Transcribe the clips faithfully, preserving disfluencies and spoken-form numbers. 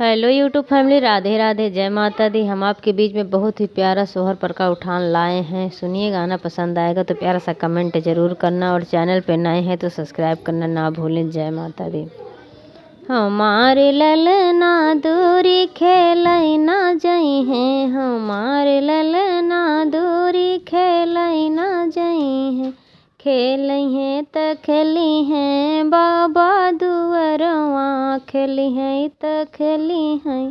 Hello YouTube family, राधे राधे, जय माता दी। हम आपके बीच में बहुत ही प्यारा सोहर पर का उठान लाए हैं। सुनिए, गाना पसंद आएगा तो प्यारा सा comment जरूर करना, और channel पे नए हैं तो subscribe करना ना भूलें। जय माता दी। हमार ललना दूरी खेलै ना जइहें, हमार ललना दूरी खेलै ना जइहें। खेलिहें त खेलिहें बाबा दुअरवा, खेलिहें त खेलिहें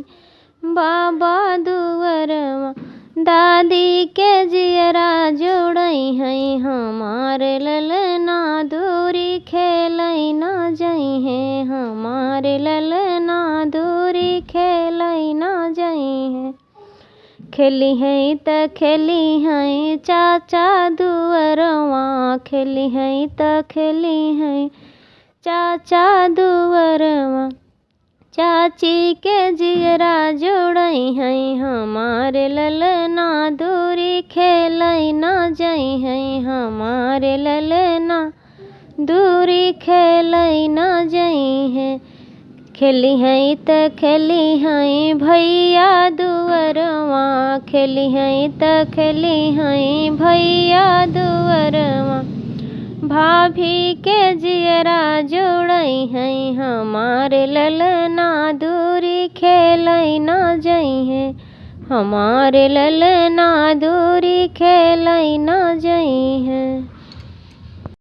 बाबा दुअरवा। दादी के जियरा जुड़इहें, हमार ललना दूरी खेलै ना जइहें, हमार ललना दूरी खेलै ना जइहें। खेलिहें त खेलिहें चाचा दुअरवा, खेलिहें त खेलिहें चाचा दुअरवा। चाची के जियरा जुड़इहें, हमार ललना दूरी खेलै ना जइहें, हमार ललना दूरी खेलै ना जइहें। खेलिहें त खेलिहें भैया दुअरवा, खेलिहें त खेलिहें भैया दुअरवा। भाभी के जियरा जुड़इहें, हमार ललना दूरी खेलै ना जइहें, हमार ललना दूरी खेलै ना जइहें।